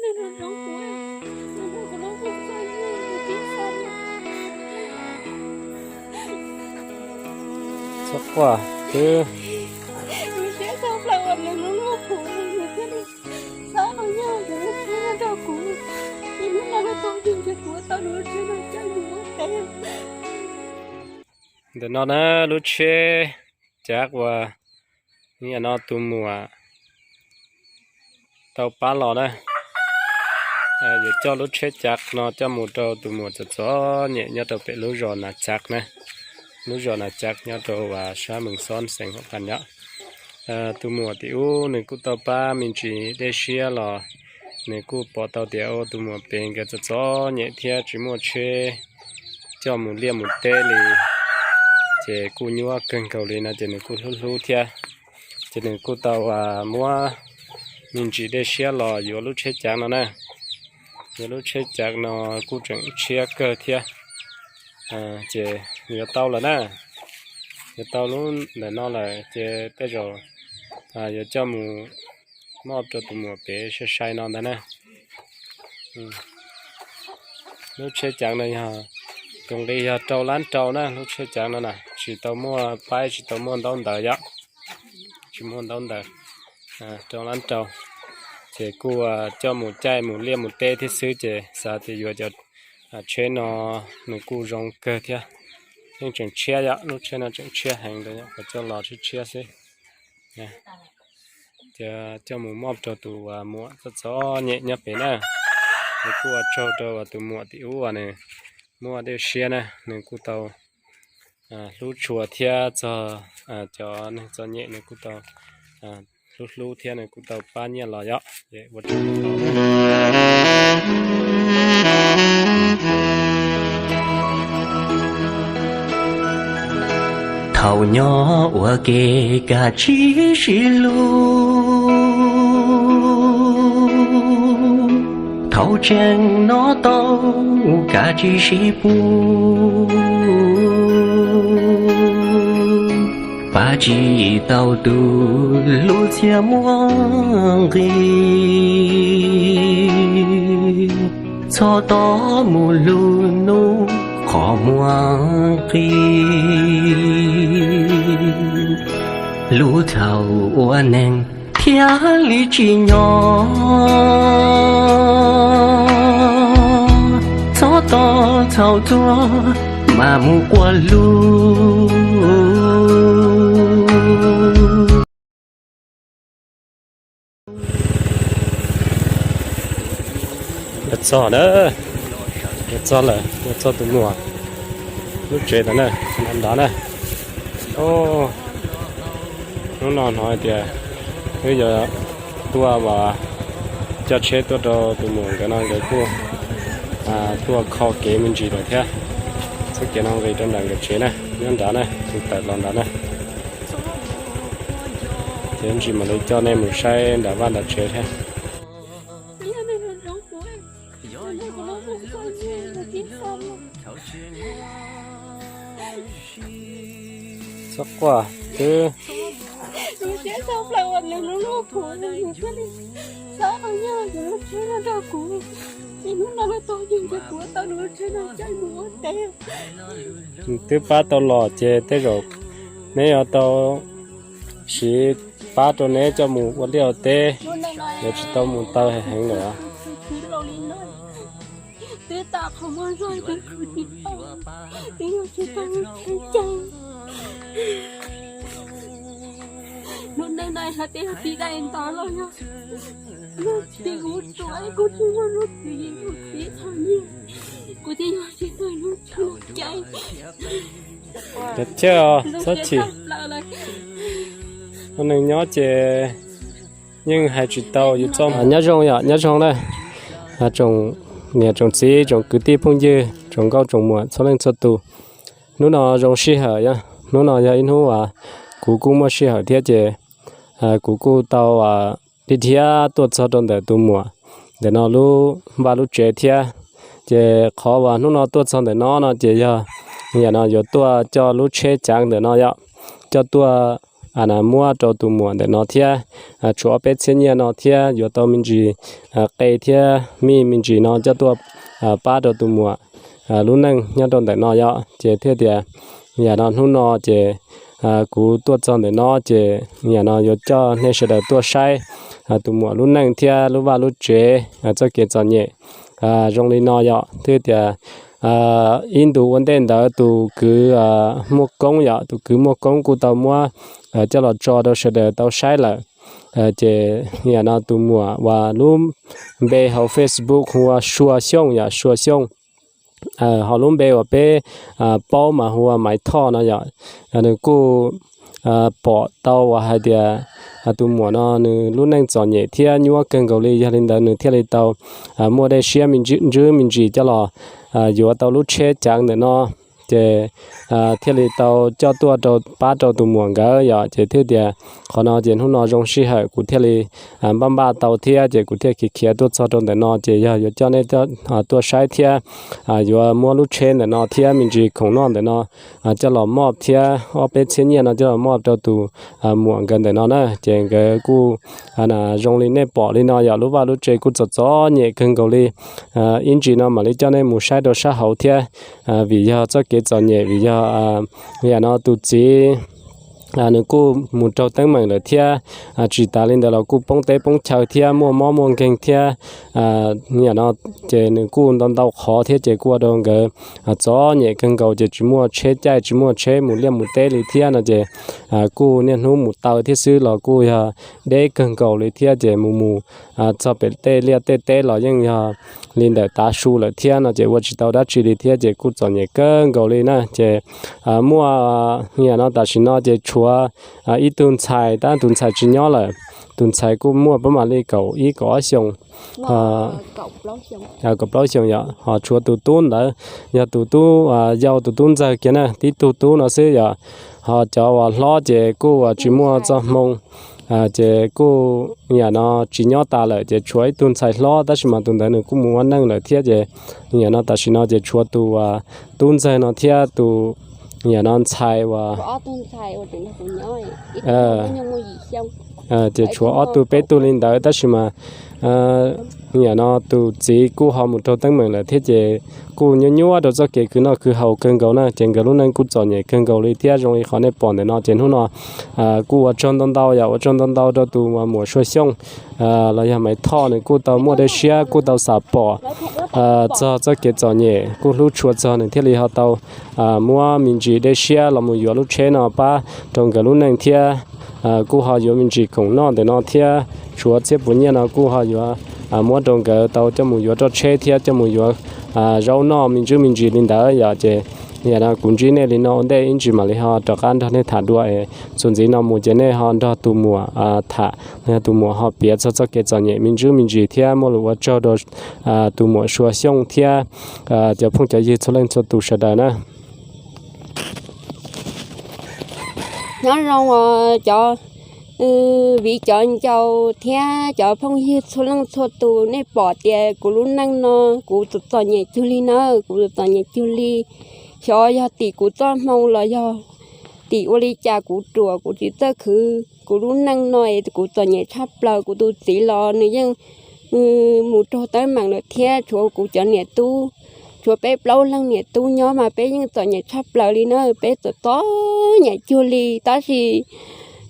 Txhob quaj twb. Ntawm no na, lub tsheb cav uas nim no tus muam tau pab los na, yuav coj lub tsheb cav no coj mus rau tus muam txom txom nyem nyob rau pem lub zos Nas Cav na, lub zos Nas Cav nyob rau uas sab Mees Xob xeev Huam Phas yom. Tus muam tim ub nws kuj tau pab me ntsis dej siab los nws kuj pom tau tias ua tus muam pem nkawd txom txom nyem thiab tsis muaj tsheb coj mus liaj mus teb li, ces kuj nyuaj kawg nkaus li no ces nws kuj hlub hlub thiab. Ces nws kuj tau muab me ntsis dej siab los yuav lub tsheb cav no na. Yuav lub tsheb cav no kuj tseem tshiab kawg thiab. Ces yuav tau lawm na, yuav tau lub ntawm no lawm ces tej zaum yuav coj mus moj rau tus muam pem sai sai no ntag na. Lub tsheb cav no yog tus nqi yog rau lab rau na, lub tsheb cav no na tsis tau muaj paib tsis tau muaj ntaub ntawv yom, tsis muaj ntaub ntawv, rau lab rau. Ces kuj coj mus caij mus liaj mus teb thiab xwb ces xav tias yuav cov tsheb no nws kuj zoo kawg thiab. Yeej tseem tshiab yom, lub tsheb no tseem tshiab heev ntawd yom, coj los tshiab tshiab xwb. Ces coj mus moj rau tus muam txom txom nyem nyob pem na. Nws kuj ua tsaug rau tus muam tim ub uas nws muaj dej siab na, nws kuj tau hlub tshua thiab txog cov neeg txom nyem nws kuj tau hlub hlub thiab nws kuj tau pab nyiaj los yom. Ua tsaug. Thaum nyob ua ke kab tsib sib hlub, thaum tseem nyob tau kab tsib sib pub, pab tsis tau tus hlub txhiaj muaj nqis. Txhob tos mus hlub hnub qhov muaj nqis, hlub thaum ua neeg thiaj li tsim nyog, txhob tos txhaum tuag mam mus quaj hlub. Yuav txog na, yuav txog lawm, yuav txog tus muam lub tsev lawm na, nrad na. Hnub no hnov hais tias wb yuav tuaj coj tsheb tuaj rau tus muam nkawd no, nkawd kuj tuaj kho kev me ntsis lawm thiab. Txoj kev no nqis rau nram nkawd tsev na, nyob nrad na, tus tawm los nrad na. Ces ntsis mam li coj nej mus saib nram vaj nram tsev thiab. Txhob quaj twb. Twb pab tau los ces tej zaum neb yuav tau siv pab rau neb coj mus ua liaj ua teb, yuav tsis tau mus taw heev lawm. Hnub neej no hais tias yog txiv dai ntawd los yog, yog txiv kuv tsuav kuv tsis muaj lub txiv, kuv txiv txom nyem, kuv thiaj yog tsis tau lub cai. Cov cawj, txhob chim. Ua neeg nyob ces yeej hais tsis tau yus txoj. Nyob zoo yom, nyob zoo na, tsoom niam tsoom txiv, tsoom kwv tij phooj ywg, tsoom nkauj tsoom muam txhua leej txhua tus. Hnub no zoo sij hawm, hnub no yog ib hnub uas kuv kuj muaj sij hawm thiab ces kuv kuj tau dhia dhia tuaj txog rau ntawm tus muam ntawm no lub vaj lub tsev thiab. Ces qhov uas hnub no tuaj txog ntawm no no ces yog, yam no yuav tuaj coj lub tsheb cav ntawm no yom, coj tuaj muab rau tus muam ntawm no thiab, tshuav ob peb txhiab nyiaj no thiab yuav tau me ntsis qe thiab mij me ntsis no coj tuaj pab rau tus muam lub neej nyob rau ntawm no yom. Ces thiaj tias yam no hnub no ces kuv tuaj txog ntawm no ces yam no yuav coj nej sawv daws tuaj saib tus muam lub neej thiab lub vaj lub tsev, txoj kev txom nyem zoo li no yom. Thiaj tias ib ntus ua ntej ntawd tus kwv Muaj Koob yom, tus kwv Muaj Koob kuj tau muab coj los tso rau sawv daws tau saib lawm. Ces yam no tus muam uas lub npe hauv Facebook hu ua Sua Xyooj yom, Sua Xyooj. Ho lub npe uas peb paub mas hu ua Maiv Thoj no yom. Nws kuj pom tau uas hais tias tus muam no nws lub neej txom nyem thiab nyuaj kawg nkaus li, yog li ntawd nws thiaj li tau muaj dej siab me ntswb me ntsis coj los yuav tau lub tsheb ceev ntawm no, ces thiaj li tau coj tuaj rau pab rau tus muam nkawd yom. Ces thiaj tias qhov no ces hnub no zoo sij hawm kuv thiaj li npaj npaj tau thiab ces kuv thiaj khiav khiav tuaj txog rau ntawm no ces yog yuav coj nej tuaj saib thiab yuav muab lub tsheb ntawm no thiab me ntsis khoom noj ntawm no coj los mob thiab ob peb txhiab nyiaj no coj los mob rau tus muam nkawd ntawm no na. Ces nkawd kuj zoo li nej pom li no yom, lub vaj lub tsev kuj txom txom nyem kawg nkaus li. Ib ntsis no mam li coj nej mus saib rau sab hauv thiab, vim yog txoj kev txom nyem, vim yog yam no tus txiv nws kuj mus raug teeb meem lawm thiab, tsis tas li ntawd los kuj poob teb poob chaw thiab muaj mob muaj nkeeg thiab. Yam no ces nws kuj ntau ntau qhov thiab ces kuj ua rau nkawd txom nyem kawg nkaus ces tsis muaj tsheb caij tsis muaj tsheb mus liaj mus teb li thiab no ces kuj niaj hnub mus taw thiab xwb los kuj yog deb kawg nkaus li thiab ces mus mus txog pem tej liaj tej teb los yeej yog li ntawm tav su lawm thiab no ces ua tsis tau dab tsi li thiab ces kuj txom nyem kawg nkaus li na. Ces muaj yam no tam sim no ces tshuav ib tug ntxhais, tab tus ntxhais tsis nyob lawm. Tus ntxhais kuj muaj pab mam li kaum ib kaum ob xyoos, kaum plaub xyoos yom, ho tshuav tus tub ntawd, yog tus tub yau tus tub ntxawg kiag na, tib tug tub no xwb yom. Ho cov uas hlob ces kuj tsis muaj txoj hmoo, ces kuj yam no tsis nyob tas lawm ces tshuav ib tug ntxhais hlob tab sis mas tus ntawd nws kuj mus ua neej lawm thiab ces yam no tam sim no ces tshuav tus tub ntxawg no thiab tus yam no ntxhais uas ces tshuav ob tug peb tug li ntawd tab sis mas yam no tus txiv kuj ho mus raug teeb meem lawm thiab ces kuj nyuaj nyuaj rau txoj kev khwv noj khwv haus kawg nkaus na ces nkawd lub neej kuj txom nyem kawg nkaus li thiab zoo li qhov nej pom ntawm no ces hnub no kuj ua tsaug ntau ntau yom, ua tsaug ntau ntau rau tus muam Sua Xyooj los yog Maiv Thoj nws kuj tau muaj dej siab kuj tau xam pom txog txoj kev txom nyem kuj hlub tshua txog nws thiaj li ho tau muab me ntsis dej siab los mus yuav lub tsheb no pab rau nkawd lub neej thiab kuj ho yuav me ntsis khoom noj ntawm no thiab tshuav txhiab puas nyiaj no kuj ho yuav muab rau nkawd tau coj mus yuav roj tsheb thiab coj mus yuav zaub noj me ntsis me ntsis li ntawd yom. Ces yam no kuv ntsib nej li no ua ntej ib ntsis mam li ho rov qab nrog nej tham dua es txuas ntxiv no mus ces nej ho nrog tus muam tham los yog tus muam ho piav txog txoj kev txom nyem me ntsis me ntsis thiab muaj lus ua tsaug rau tus muam Sua Xyooj thiab cov phooj cov ywg txhua leej txhua tus sawv daws na. Nyob zoo os cov viv cov ncaus thiab cov phooj ywg txhua leej txhua tus, nej pom tias kuv lub neej no kuv txom txom nyem cuag li na, kuv txom txom nyem cuag li. Xyov yog tim kuv txoj hmoo los yog tim ua li cas kuv ruam kuv tsis txawj khwv kuv lub neej no es kuv txom nyem tshaj plaws. Kuv tus txiv los nws yeej mus raug teeb meem lawm thiab tshuav kuv cov niam tub, tshuav peb plaub leeg niam tub nyob mas peb yeej txom nyem tshaj plaws li na, peb txom txom nyem cuag li. Tab sis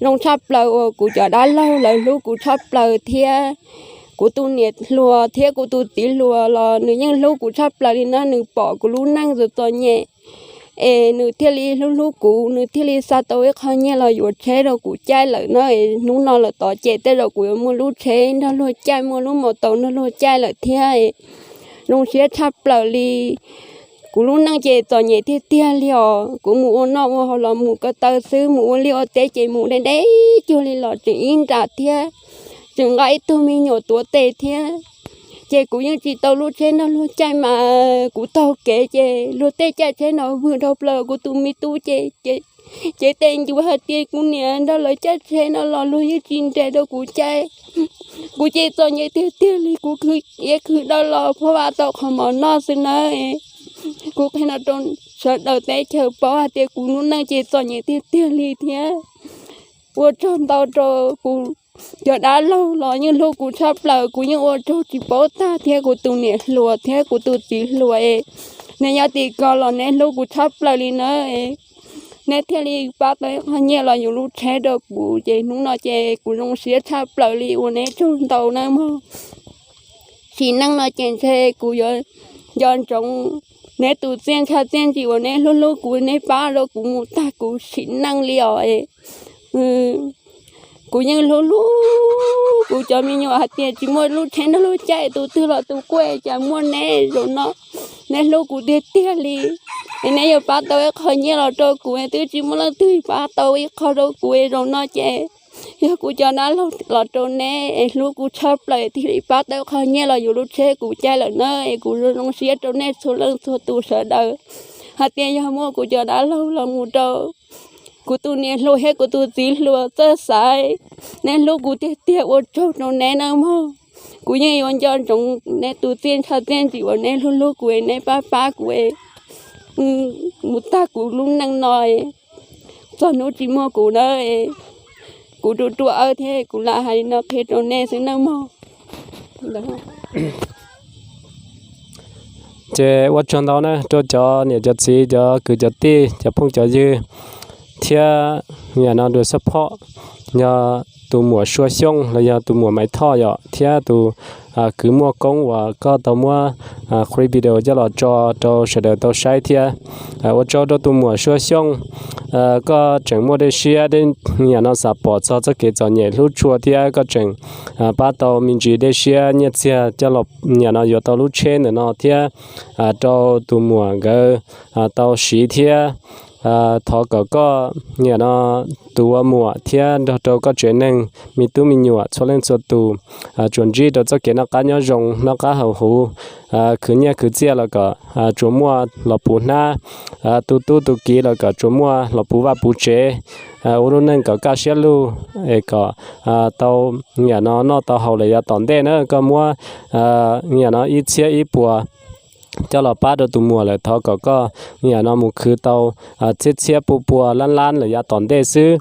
zoo tshaj plaws uas kuv cov dab laug lawv hlub kuv tshaj plaws thiab kuv tus niam hluas thiab kuv tus txiv hluas los nws yeej hlub kuv tshaj plaws li na, nws pom kuv lub neej txom txom nyem es nws thiaj li hlub hlub kuv, nws thiaj li xa tau ib qho nyiaj los yuav tsheb rau kuv caij lawm na. Hnub no lawm tod ces tej zaum kuv yuav muaj lub tsheb nrog luag caij, muaj lub mos taus nrog luag caij lawm thiab. Zoo siab tshaj plaws li. Kuv lub neej ces txom nyem tiag tiag li os. Kuv mus ua noj ua haus los mus ko taw xwb, mus ua liaj ua teb ces mus deb deb cuag li los tseem ib nram thiab, tseem nqa ib tug me nyuam tuav tes thiab. Ces kuv yeej tsis tau lub tsheb nrog luag caij mas kuv taug kev ces luag tej caij tsheb no vwm dhau plaws kuv tus me tub ces cev tes ncuav hais tias kuv niam nrog lawv caij tsheb no los luag yeej tsis nres rau kuv caij. Kuv ces txom nyem tiag tiag li, kuv khwv iab khwv dawb los pheej vam tau qhov mov noj xwb nawb. Kuv qhia no rau sawv daws teb chaws paub hais tias kuv lub neej ces txom nyem tiag tiag li thiab. ua tsaug ntau rau kuv cov dab laug los yeej hlub kuv tshaj plaws, kuv yeej ua tsaug tsis paub tag, thiab kuv tus niam hluas thiab kuv tus txiv hluas es neb nyob tim ko los neb hlub kuv tshaj plaws li na. Neb thiaj li pab tau ib qho nyiaj los yus lub tsheb rau kuv, ces hnub no ces kuv zoo siab tshaj plaws li, ua neb tsaug ntau nawb mog. Sim neej no ces ntshe kuv yuav nco ntsoov neb tus txiaj ntsha txiaj ntsim uas neb hlub hlub kuv, neb pab rau kuv mus tag kuv sim neej li os. Kuv yeej hlub hlub kuv cov me nyuam hais tias tsis muaj lub tsheb nrog luag caij, tus twg los tus quaj, cas muaj neb zaum no neb hlub kuv tiag tiag li. Es neb yuav pab tau ib qho nyiaj los rau kuv, twb tsis muaj leej twg pab tau ib qho rau kuv, zaum no ces yog kuv cov dab laug los rau neb es hlub kuv tshaj plaws thiaj li pab tau ib qho nyiaj los yus lub tsheb kuv caij lawm na. Es kuv zoo zoo siab rau nej txhua leej txhua tus sawv daws hais tias yog muaj kuv cov dab laug los mus rau kuv tus niam hluas thiab kuv tus txiv hluas txawj xaiv, neb hlub kuv tiag tiag, ua tsaug rau neb nawb mog. Kuv yeej yuav nco ntsoov neb tus txiaj ntsha txiaj ntsim uas neb hlub hlub kuv, neb pab pab kuv mus tag kuv lub neej no, txog hnub tsis muaj kuv na. Kuv rua rua awb thiab kuv lam hais li no qhia rau nej xwb nawb mog. Ces ua tsaug ntau na rau cov niam cov txiv, cov kwv cov tij, cov phooj cov ywg, thiab yam no dua xab phom, yog tus muam Sua Xyooj los yog tus muam Maiv Thoj yom, thiab tus kwv Muaj Koob uas koj tau muab qhov video coj los tso rau sawv daws tau saib thiab. Ua tsaug rau tus muam Sua Xyooj, koj tseem muaj dej siab, yam no xav pom txog txoj kev txom nyem hlub tshua thiab koj tseem pab tau me ntsis dej siab nyiaj txiag coj los yam no yuav tau lub tsheb ntawm no thiab rau tus muam nkawd tau siv thiab. Thov kom koj yam no tus ua muam thiab nrog rau koj tsev neeg me tub me nyuam txhua leej txhua tus tsuas ntsib rau txoj kev noj qab nyob zoo, noj qab haus huv, khwv nyiaj khwv txiaj los kom tsuas muaj los puv hnab, tu tub tu kiv los kom tsuas muaj los puv vaj puv tsev, ua lub neej kom kaj siab lug, es kom tau yam no noj tau haus lawm yav tom ntej na. Koj muab yam no ib txhiab ib puas coj los pab rau tus muam lawm, thov kom koj yam no mus khwv tau txhiab txhiab pua pua lab lab lawm yav tom ntej xwb.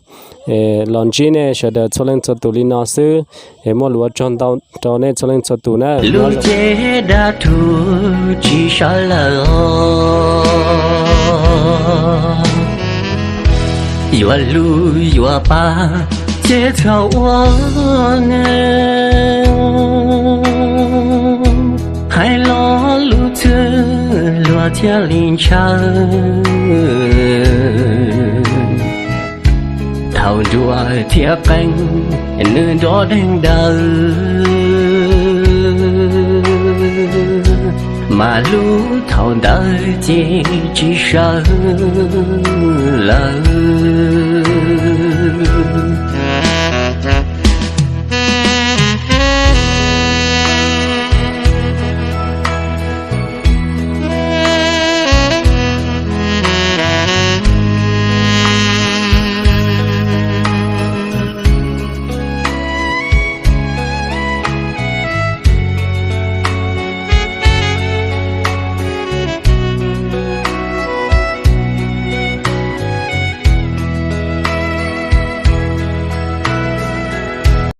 Los ntsib nej sawv daws txhua leej txhua tus li no xwb, es muaj lus ua tsaug ntau rau nej txhua leej txhua tus na. Lub cev dab thuv tsis sawv lawm, yuav hlub yuav pab ces txhob ua neeg, hais lo lus txwv luag thiaj li ntshaw. Thaum nruab thiab qeej nws nrov deeg daws, mas lub thaum ntawd ces tsis sawv lawm.